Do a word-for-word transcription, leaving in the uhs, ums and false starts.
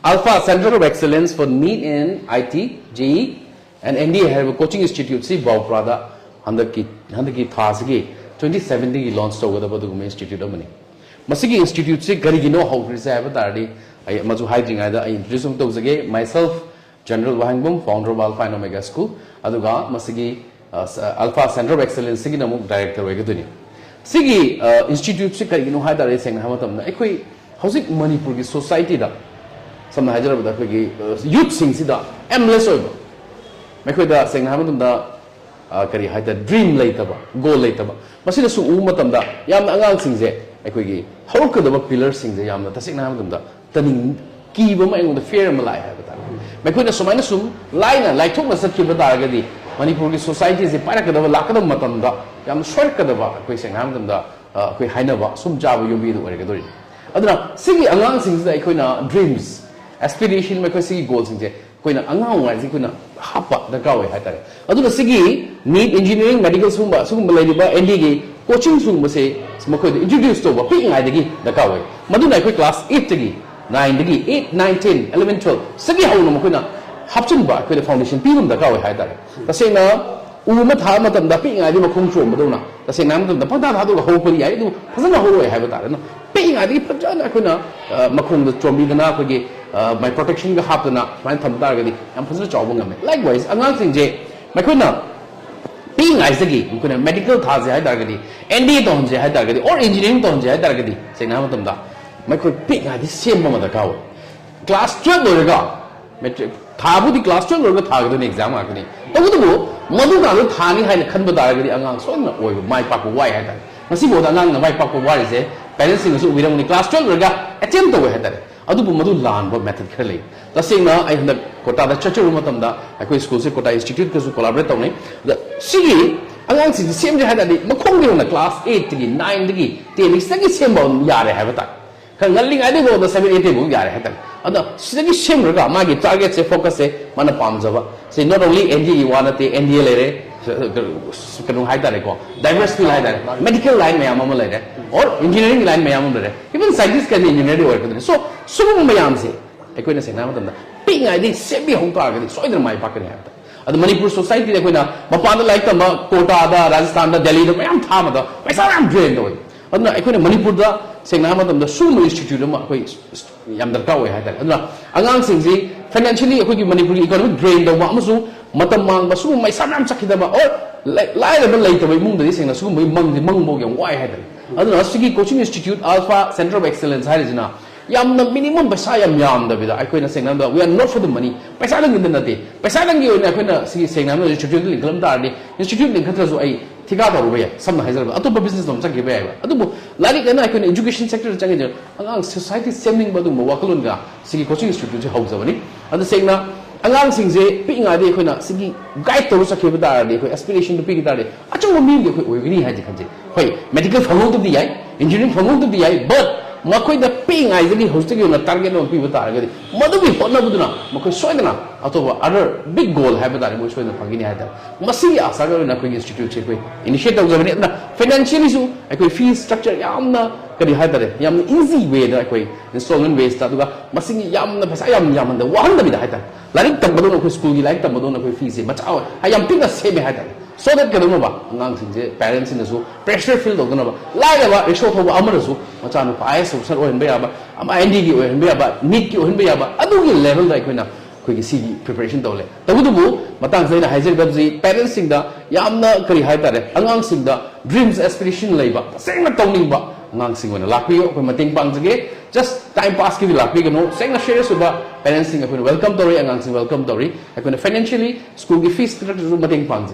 Alpha Center of Excellence for NEET and IIT, JEE and NDA ꯍꯥꯏꯔꯤꯕ coaching institute ꯁꯤ ꯕꯥꯎꯄ꯭ꯔꯥꯗ ꯍꯟꯗꯛꯀꯤ ꯍꯟꯗꯛꯀꯤ ꯊꯥꯁꯤꯒꯤ twenty seven ꯗꯒꯤ launch ꯇꯧꯒꯗꯕ ꯑꯗꯨꯒꯨꯝꯕ institute ꯑꯃꯅꯤ꯫ ꯃꯁꯤꯒꯤ institute ꯁꯤ ꯀꯔꯤꯒꯤꯅꯣ ꯍꯧꯈ꯭ꯔꯤꯁꯦ ꯍꯥꯏꯕ ꯇꯥꯔꯗꯤ, ꯑꯩ ꯃꯗꯨ ꯍꯥꯏꯗ꯭ꯔꯤꯉꯩꯗ ꯑꯩ introduce ꯑꯃ ꯇꯧꯖꯒꯦ꯫ Myself, General Wahengbam, founder of Alpha and Omega School, ꯑꯗꯨꯒ ꯃꯁꯤꯒꯤ ꯑ, ꯁ-, Alpha Center of Excellence ꯁꯤꯒꯤꯅ ꯑꯃꯨꯛ director ꯑꯣꯏꯒꯗꯣꯏꯅꯤ꯫ ꯁꯤꯒꯤ, ꯑ, institute ꯁꯤ ꯀꯔꯤꯒꯤꯅꯣ ꯍꯥꯏ ꯇꯥꯔꯗꯤ, ꯁꯦꯡꯅ ꯍꯥꯏꯕ ꯃꯇꯝꯗ, ꯑꯩꯈꯣꯏ ꯍꯧꯖꯤꯛ ꯃꯅꯤꯄꯨꯔꯒꯤ society ꯗ, ꯁꯝꯅ ꯍꯥꯏꯖꯔꯕꯗ, ꯑꯩꯈꯣꯏꯒꯤ, ꯑ, youth ꯁꯤꯡꯁꯤꯗ aimless ꯑꯣꯏꯕ, ꯃꯈꯣꯏꯗ ꯁꯦꯡꯅ ꯍꯥꯏꯕ ꯃꯇꯝꯗ, ꯑ, ꯀꯔꯤ ꯍꯥꯏ ꯇꯥꯔꯦ, dream ꯂꯩꯇꯕ, goal ꯂꯩꯇꯕ, ꯃꯁꯤꯗ ꯁꯨꯝ ꯎꯕ ꯃꯇꯝꯗ ꯌꯥꯝꯅ ꯑꯉꯥꯡꯁꯤꯡꯁꯦ, ꯑꯩꯈꯣꯏꯒꯤ ꯍꯧꯔꯛꯀꯗꯕ pillar ꯁꯤꯡꯁꯦ ꯌꯥꯝꯅ, ꯇꯁꯦꯡꯅ ꯍꯥꯏꯕ ꯃꯇꯝꯗ, ꯇꯅꯤꯡ ꯀꯤꯕ ꯑꯃ, ꯑꯩꯉꯣꯟꯗ fear ꯑꯃ ꯂꯥꯛꯑꯦ ꯍꯥꯏꯕ ꯇꯥꯔꯦ꯫ ꯃꯈꯣꯏꯅ ꯁꯨꯃꯥꯏꯅ ꯁꯨꯝ ꯂꯥꯏꯅ ꯂꯥꯏꯊꯣꯛꯅ ꯆꯠꯈꯤꯕ ꯇꯥꯔꯒꯗꯤ, ꯃꯅꯤꯄꯨꯔꯒꯤ society ꯁꯦ ꯄꯥꯏꯔꯛꯀꯗꯕ, ꯂꯥꯛꯀꯗꯕ ꯃꯇꯝꯗ ꯌꯥꯝꯅ ꯁꯣꯏꯔꯛꯀꯗꯕ, ꯑꯩꯈꯣꯏ ꯁꯦꯡꯅ ꯍꯥꯏꯕ ꯃꯇꯝꯗ, ꯑ, ꯑꯩꯈꯣꯏ ꯍꯥꯏꯅꯕ ꯁꯨꯝ ꯆꯥꯕ ꯌꯨꯝꯕꯤꯗꯨ ꯑꯣꯏꯔꯒꯗꯣꯔꯤꯅꯤ꯫ ꯑꯗꯨꯅ ꯁꯤꯒꯤ ꯑꯉꯥꯡꯁꯤꯡꯁꯤꯗ ꯑꯩꯈꯣꯏꯅ dreams, aspiration, ꯃꯈꯣꯏ ꯁꯤꯒꯤ goal ꯁꯤꯡꯁꯦ ꯑꯩꯈꯣꯏꯅ ꯑꯉꯥꯡ ꯑꯣꯏꯔꯤꯉꯩꯁꯤ ꯑꯩꯈꯣꯏꯅ ꯍꯥꯞꯄ ꯗꯔꯀꯥꯔ ꯑꯣꯏ ꯍꯥꯏꯇꯥꯔꯦ꯫ ꯑꯗꯨꯅ ꯁꯤꯒꯤ NEET, engineering, medical ꯁꯤꯒꯨꯝꯕ, ꯁꯤꯒꯨꯝꯕ ꯂꯩꯔꯤꯕ NDA ꯒꯤ coaching ꯁꯤꯒꯨꯝꯕꯁꯦ ꯃꯈꯣꯏꯗ introduce ꯇꯧꯕ ꯄꯤꯛꯏꯉꯩꯗꯒꯤ ꯗꯔꯀꯥꯔ ꯑꯣꯏ꯫ ꯃꯗꯨꯅ ꯑꯩꯈꯣꯏ class eight ꯇꯒꯤ, nine ꯗꯒꯤ, eight, nine, ten, eleven, twelve ꯁꯤꯗꯒꯤ ꯍꯧꯅ ꯃꯈꯣꯏꯅ ꯍꯥꯞꯆꯤꯟꯕ, ꯑꯩꯈꯣꯏꯗ foundation ꯄꯤꯕ ꯑꯃ ꯗꯔꯀꯥꯔ ꯑꯣꯏ ꯍꯥꯏꯇꯥꯔꯦ꯫ ꯇꯁꯦꯡꯅ ꯎ ꯑꯃ ꯊꯥꯕ ꯃꯇꯝꯗ ꯄꯤꯛꯏꯉꯩꯗꯒꯤ ꯃꯈꯣꯡ ꯆꯣꯝꯕꯗꯧꯅ, ꯇꯁꯦꯡꯅ ꯍꯥꯏꯕ ꯃꯇꯝꯗ ꯄꯪꯊꯥ ꯊꯥꯗꯣꯛꯑꯒ ꯍꯧꯔꯛꯄꯗꯤ ꯌꯥꯏ, ꯑꯗꯨꯕꯨ ꯐꯖꯅ ꯍꯧꯔꯛꯑꯣꯏ ꯍꯥꯏꯕ ꯇꯥꯔꯦ꯫ ꯑꯗꯨꯅ ꯄꯤꯛꯏꯉꯩꯗꯒꯤ ꯐꯖꯅ ꯑꯩꯈꯣꯏꯅ, ꯑ, ꯃꯈꯣꯡꯗ ꯆꯣꯝꯕꯤꯗꯅ, ꯑꯩꯈꯣꯏꯒꯤ, ꯑ, ꯃꯥꯏ protection ꯒ ꯍꯥꯞꯇꯅ ꯁꯨꯃꯥꯏꯅ ꯊꯝꯕ ꯇꯥꯔꯒꯗꯤ ꯌꯥꯝ ꯐꯖꯅ ꯆꯥꯎꯕ ꯉꯝꯃꯦ꯫ Likewise, ꯑꯉꯥꯡꯁꯤꯡꯁꯦ ꯃꯈꯣꯏꯅ ꯄꯤꯛꯏꯉꯩꯗꯒꯤ ꯃꯈꯣꯏꯅ medical ꯊꯥꯁꯦ ꯍꯥꯏ ꯇꯥꯔꯒꯗꯤ, NDA ꯇꯧꯍꯟꯁꯦ ꯍꯥꯏ ꯇꯥꯔꯒꯗꯤ, or engineering ꯇꯧꯍꯟꯁꯦ ꯍꯥꯏ ꯇꯥꯔꯒꯗꯤ, ꯁꯦꯡꯅ ꯍꯥꯏꯕ ꯃꯇꯝꯗ ꯃꯈꯣꯏ ꯄꯤꯛꯏꯉꯩꯗꯒꯤ ꯁꯦꯝꯕ ꯑꯃ ꯗꯔꯀꯥꯔ ꯑꯣꯏ꯫ Class twelve ꯂꯣꯏꯔꯒ, matric ꯊꯥꯕꯨꯗꯤ class twelve ꯂꯣꯏꯔꯒ ꯊꯥꯒꯗꯣꯏꯅꯤ, exam ꯉꯥꯛꯇꯅꯤ꯫ ꯇꯧꯕꯇꯕꯨ ꯃꯗꯨ ꯀꯥꯟꯗ ꯊꯥꯅꯤ ꯍꯥꯏꯅ ꯈꯟꯕ ꯇꯥꯔꯒꯗꯤ ꯑꯉꯥꯡ ꯁꯣꯏꯗꯅ ꯑꯣꯏꯕ, ꯃꯥꯏ ꯄꯥꯛꯄ ꯋꯥꯏ ꯍꯥꯏꯇꯥꯔꯦ꯫ ꯉꯁꯤꯐꯥꯎꯗ ꯑꯉꯥꯡꯅ ꯃꯥꯏ ꯄꯥꯛꯄ ꯋꯥꯔꯤꯁꯦ parents ꯁꯤꯡꯅꯁꯨ ꯎꯕꯤꯔꯝꯒꯅꯤ, class twelve ꯂꯣꯏꯔꯒ attempt ꯇꯧꯋꯦ ꯍꯥꯏꯇꯥꯔꯦ꯫ ꯑꯗꯨꯕꯨ ꯃꯗꯨ ꯂꯥꯟꯕ method ꯈꯔ ꯂꯩ꯫ ꯇꯁꯦꯡꯅ ꯑꯩ ꯍꯟꯗꯛ ꯀꯣꯇꯥꯗ ꯆꯠꯆꯔꯨꯕ ꯃꯇꯝꯗ, ꯑꯩꯈꯣꯏ school ꯁꯦ ꯀꯣꯇꯥ institute ꯀꯁꯨ collaborate ꯇꯧꯅꯩ꯫ ꯑꯗ ꯁꯤꯒꯤ ꯑꯉꯥꯡꯁꯤꯡꯁꯤ ꯁꯦꯝꯁꯦ ꯍꯥꯏ ꯇꯥꯔꯗꯤ, ꯃꯈꯣꯡꯗꯒꯤ ꯍꯧꯅ class eight ꯇꯒꯤ, nine ꯗꯒꯤ, ten ꯗꯒꯤ ꯁꯤꯗꯒꯤ ꯁꯦꯝꯕ ꯌꯥꯔꯦ ꯍꯥꯏꯕ ꯇꯥꯔꯦ꯫ ꯈꯔ ꯉꯜꯂꯤꯉꯩꯗꯒꯤ ꯃꯉꯣꯟꯗ seven, eight ꯗꯒꯤ ꯐꯥꯎ ꯌꯥꯔꯦ ꯍꯥꯏꯇꯥꯔꯦ꯫ ꯑꯗ ꯁꯤꯗꯒꯤ ꯁꯦꯝꯈ꯭ꯔꯒ ꯃꯥꯒꯤ target ꯁꯦ, focus ꯁꯦ ꯃꯥꯅ ꯄꯥꯝꯖꯕ ꯁꯤ not only NDA ꯒꯤ ꯋꯥ ꯅꯠꯇꯦ, NDA ꯂꯩꯔꯦ, ꯀꯩꯅꯣ ꯍꯥꯏꯇꯥꯔꯦꯀꯣ, diverse field ꯍꯥꯏꯇꯥꯔꯦ, medical line ꯃꯌꯥꯝ ꯑꯃ ꯂꯩꯔꯦ, or engineering line ꯃꯌꯥꯝ ꯑꯃ ꯂꯩꯔꯦ, even scientist ꯀꯗꯤ engineer ꯗꯤ ꯑꯣꯏꯔꯛꯀꯗꯣꯏꯅꯤ꯫ So ꯁꯤꯒꯨꯝꯕ ꯃꯌꯥꯝꯁꯦ ꯑꯩꯈꯣꯏꯅ ꯁꯦꯡꯅ ꯍꯥꯏꯕ ꯃꯇꯝꯗ ꯄꯤꯛꯏꯉꯩꯗꯒꯤ ꯁꯦꯝꯕꯤꯍꯧ ꯇꯥꯔꯒꯗꯤ ꯁꯣꯏꯗꯅ ꯃꯥꯏ ꯄꯥꯛꯀꯅꯤ ꯍꯥꯏꯕꯗ꯫ ꯑꯗꯣ ꯃꯅꯤꯄꯨꯔ ꯁꯣꯁꯥꯏꯇꯤꯗ ꯑꯩꯈꯣꯏꯅ ꯃꯄꯥꯟꯗ ꯂꯥꯏꯔꯤꯛ ꯇꯝꯕ ꯀꯣꯇꯥꯗ, ꯔꯥꯖꯁꯊꯥꯟꯗ, ꯗꯦꯜꯂꯤꯗ ꯃꯌꯥꯝ ꯊꯥꯕꯗ ꯄꯩꯁꯥ ꯃꯌꯥꯝ ꯗ꯭ꯔꯦꯟ ꯇꯧꯋꯦ꯫ ꯑꯗꯨꯅ ꯑꯩꯈꯣꯏꯅ ꯃꯅꯤꯄꯨꯔꯗ ꯁꯦꯡꯅ ꯍꯥꯏꯕ ꯃꯇꯝꯗ ꯁꯨꯝꯕ ꯏꯟꯁꯇꯤꯇ꯭ꯌꯨꯠ ꯑꯃ ꯑꯩꯈꯣꯏ ꯌꯥꯝ ꯗꯔꯀꯥꯔ ꯑꯣꯏ ꯍꯥꯏꯇꯥꯔꯦ꯫ ꯑꯗꯨꯅ ꯑꯉꯥꯡꯁꯤꯡꯁꯤ ꯐꯥꯏꯅꯥꯟꯁꯤꯌꯦꯜꯂꯤ ꯑꯩꯈꯣꯏꯒꯤ ꯃꯅꯤꯄꯨꯔꯒꯤ ꯏꯀꯣꯅꯣꯃꯤ ꯗ꯭ꯔꯦꯟ ꯇꯧꯕ ꯑꯃꯁꯨꯡ ꯃꯇꯝ ꯃꯥꯡꯕ, ꯁꯤꯒꯨꯝꯕ ꯄꯩꯁꯥ ꯃꯌꯥꯝ ꯆꯠꯈꯤꯗꯕ, ꯑꯣꯔ ꯂꯥꯏꯔꯕ ꯂꯩꯇꯕ ꯏꯃꯨꯡꯗꯗꯤ ꯁꯦꯡꯅ ꯁꯤꯒꯨꯝꯕꯒꯤ ꯃꯪꯗꯤ ꯃꯪꯕ ꯌꯥꯝ ꯋꯥꯏ ꯍꯥꯏꯇꯥꯔꯦ꯫ ꯑꯗꯨꯅ ꯁꯤꯒꯤ coaching institute Alpha Center of Excellence ꯍꯥꯏꯔꯤꯁꯤꯅ ꯌꯥꯝꯅ ꯃꯤꯅꯤꯃꯝ ꯄꯩꯁꯥ ꯌꯥꯝ ꯌꯥꯝꯗꯕꯤꯗ, ꯑꯩꯈꯣꯏꯅ ꯁꯦꯡꯅ ꯍꯥꯏꯔꯕꯗ we are not for the money, ꯄꯩꯁꯥꯗꯪꯒꯤꯗ ꯅꯠꯇꯦ, ꯄꯩꯁꯥꯗꯪꯒꯤ ꯑꯣꯏꯅ ꯑꯩꯈꯣꯏꯅ ꯁꯤꯒꯤ ꯁꯦꯡꯅ ꯍꯥꯏꯔꯕꯗ ꯏꯟꯁꯇꯤꯇ꯭ꯌꯨꯠ ꯂꯤꯡꯈꯠꯂꯝ ꯇꯥꯔꯗꯤ ꯏꯟꯁꯇꯤꯇ꯭ꯌꯨꯠ ꯂꯤꯡꯈꯠꯇ꯭ꯔꯁꯨ ꯑꯩ ꯊꯤꯀꯥ ꯇꯧꯔꯨꯕ ꯌꯥꯏ, ꯁꯝꯅ ꯍꯥꯏꯖꯔꯕꯗ ꯑꯇꯣꯞꯄ ꯕꯤꯖꯤꯅꯦꯁ ꯑꯃ ꯆꯠꯈꯤꯕ ꯌꯥꯏꯕ꯫ ꯑꯗꯨꯕꯨ ꯂꯥꯏꯔꯤꯛ ꯑꯅ ꯑꯩꯈꯣꯏꯅ ꯏꯖꯨꯀꯦꯁꯟ ꯁꯦꯛꯇꯔꯗ ꯆꯪꯉꯤꯁꯦ ꯑꯉꯥꯡ ꯁꯣꯁꯥꯏꯇꯤ ꯁꯦꯝꯅꯤꯡꯕ ꯑꯗꯨꯒꯨꯝꯕ ꯋꯥꯈꯜꯂꯣꯟꯒ ꯁꯤꯒꯤ coaching instituteꯁꯦ ꯍꯧꯖꯕꯅꯤ꯫ ꯑꯗꯨ ꯁꯦꯡꯅ ꯑꯉꯥꯡꯁꯤꯡꯁꯦ ꯄꯤꯛꯏꯉꯩꯗꯒꯤ ꯑꯩꯈꯣꯏꯅ ꯁꯤꯒꯤ ꯒꯥꯏꯗ ꯇꯧꯔ ꯆꯠꯈꯤꯕ ꯇꯥꯔꯗꯤ, ꯑꯩꯈꯣꯏ ꯑꯦꯁꯄꯤꯔꯦꯁꯟꯗꯨ ꯄꯤꯈꯤ ꯇꯥꯔꯗꯤ ꯑꯆꯧꯕ ꯃꯤ ꯑꯃꯗꯤ ꯑꯩꯈꯣꯏ ꯑꯣꯏꯒꯅꯤ ꯍꯥꯏꯗꯤ ꯈꯟꯖꯩ꯫ ꯍꯣꯏ, ꯃꯦꯗꯤꯀꯦꯜ ꯐꯪꯍꯧꯗꯕꯗꯤ ꯌꯥꯏ, ꯏꯟꯖꯤꯅꯤꯌꯥꯔꯤꯡ ꯐꯪꯍꯧꯗꯕꯗꯤ ꯌꯥꯏ, ꯕꯠ ꯃꯈꯣꯏꯗ ꯄꯤꯛꯏꯉꯩꯗꯒꯤ ꯍꯧꯖꯤꯛꯇꯒꯤ ꯑꯣꯏꯅ ꯇꯥꯔꯒꯦꯠ ꯑꯃ ꯄꯤꯕ ꯇꯥꯔꯒꯗꯤ ꯃꯗꯨꯒꯤ ꯍꯣꯠꯅꯕꯗꯨꯅ ꯃꯈꯣꯏ ꯁꯣꯏꯗꯅ ꯑꯇꯣꯞꯄ other big goal ꯍꯥꯏꯕ ꯇꯥꯔꯦ, ꯃꯣꯏ ꯁꯣꯏꯗꯅ ꯐꯪꯒꯅꯤ ꯍꯥꯏ ꯇꯥꯔꯦ꯫ ꯃꯁꯤꯒꯤ ꯑꯥꯁꯥꯒꯤ ꯑꯣꯏꯅ ꯑꯩꯈꯣꯏꯒꯤ ꯏꯟꯁꯇꯤꯇ꯭ꯌꯨꯠꯁꯦ ꯑꯩꯈꯣꯏ ꯏꯅꯤꯁꯤꯌꯦꯠ ꯇꯧꯖꯕꯅꯤ꯫ ꯑꯗꯨꯅ ꯐꯥꯏꯅꯥꯟꯁꯤꯌꯦꯜꯂꯤꯁꯨ ꯑꯩꯈꯣꯏ ꯐꯤ ꯁ꯭ꯇ꯭ꯔꯛꯆꯔ ꯌꯥꯝꯅ, ꯀꯔꯤ ꯍꯥꯏ ꯇꯥꯔꯦ, ꯌꯥꯝꯅ ꯏꯖꯤ ꯋꯦꯗ ꯑꯩꯈꯣꯏ ꯏꯟꯁꯇꯣꯜꯃꯦꯟ ꯕꯦꯁꯇ, ꯑꯗꯨꯒ ꯃꯁꯤꯒꯤ ꯌꯥꯝꯅ ꯄꯩꯁꯥ ꯌꯥꯝ ꯌꯥꯝꯍꯟꯗ ꯋꯥꯍꯟꯗꯕꯤꯗ ꯍꯥꯏ ꯇꯥꯔꯦ, ꯂꯥꯏꯔꯤꯛ ꯇꯝꯕꯗꯧꯅ, ꯑꯩꯈꯣꯏ ꯁ꯭ꯀꯨꯜꯒꯤ ꯂꯥꯏꯔꯤꯛ ꯇꯝꯕꯗꯧꯅ ꯑꯩꯈꯣꯏ ꯐꯤꯁꯦ ꯃꯆꯥ ꯑꯣꯏ ꯍꯥꯏ ꯌꯥꯝ ꯄꯤꯛꯅ ꯁꯦꯝꯃꯦ ꯍꯥꯏ ꯇꯥꯔꯦ꯫ ꯁꯣ ꯗꯦꯠ ꯀꯩꯗꯧꯅꯕ, ꯑꯉꯥꯡꯁꯤꯡꯁꯦ ꯄꯦꯔꯦꯟꯁꯁꯤꯡꯅꯁꯨ ꯄ꯭ꯔꯦꯁꯔ ꯐꯤꯜ ꯇꯧꯗꯅꯕ, ꯂꯥꯏꯔꯕ ꯔꯤꯛꯁꯣ ꯊꯧꯕ ꯑꯃꯅꯁꯨ ꯃꯆꯥꯅꯨꯄꯥ ꯑꯥꯏ ꯑꯦꯁ ꯑꯣꯐꯤꯁꯔ ꯑꯣꯏꯍꯟꯕ ꯌꯥꯕ, ꯑꯃ ꯑꯦꯟ ꯗꯤꯒꯤ ꯑꯣꯏꯍꯟꯕ ꯌꯥꯕ, ꯅꯤꯠꯀꯤ ꯑꯣꯏꯍꯟꯕ ꯌꯥꯕ, ꯑꯗꯨꯒꯤ ꯂꯦꯚꯦꯜꯗ ꯑꯩꯈꯣꯏꯅ ꯑꯩꯈꯣꯏꯒꯤ ꯁꯤꯒꯤ ꯄ꯭ꯔꯤꯄꯦꯔꯦꯁꯟ ꯇꯧ ꯂꯩ꯫ ꯇꯧꯕꯇꯕꯨ ꯃꯇꯥꯡꯁꯤꯗ ꯑꯩꯅ ꯍꯥꯏꯖꯒꯗꯕꯁꯤ ꯄꯦꯔꯦꯟꯁꯁꯤꯡꯗ ꯌꯥꯝꯅ, ꯀꯔꯤ ꯍꯥꯏ ꯇꯥꯔꯦ, ꯑꯉꯥꯡꯁꯤꯡꯗ ꯗ꯭ꯔꯤꯝꯁ, ꯑꯦꯁꯄꯤꯔꯦꯁꯟ ꯂꯩꯕ, ꯇꯁꯦꯡꯅ ꯇꯧꯅꯤꯡꯕ ꯑꯉꯥꯡꯁꯤꯡ ꯑꯣꯏꯅ ꯂꯥꯛꯄꯤꯌꯨ꯫ ꯑꯩꯈꯣꯏ ꯃꯇꯦꯡ ꯄꯥꯡꯖꯒꯦ꯫ ꯖꯁ ꯇꯥꯏꯝ ꯄꯥꯁꯀꯤꯗꯤ ꯂꯥꯛꯄꯤꯒꯅꯨ꯫ ꯇꯁꯦꯡꯅ ꯁꯤꯔꯤꯌꯁ ꯑꯣꯏꯕ ꯄꯦꯔꯦꯟꯁꯁꯤꯡ ꯑꯩꯈꯣꯏꯅ ꯋꯦꯜꯀꯝ ꯇꯧꯔꯤ, ꯑꯉꯥꯡꯁꯤꯡ ꯋꯦꯜꯀꯝ ꯇꯧꯔꯤ꯫ ꯑꯩꯈꯣꯏꯅ ꯐꯥꯏꯅꯥꯟꯁꯤꯌꯦꯜꯂꯤ ꯁ꯭ꯀꯨꯜꯒꯤ ꯐꯤꯁ ꯊꯤꯔꯛꯇ꯭ꯔꯁꯨ ꯃꯇꯦꯡ ꯄꯥꯡꯖꯒꯦ꯫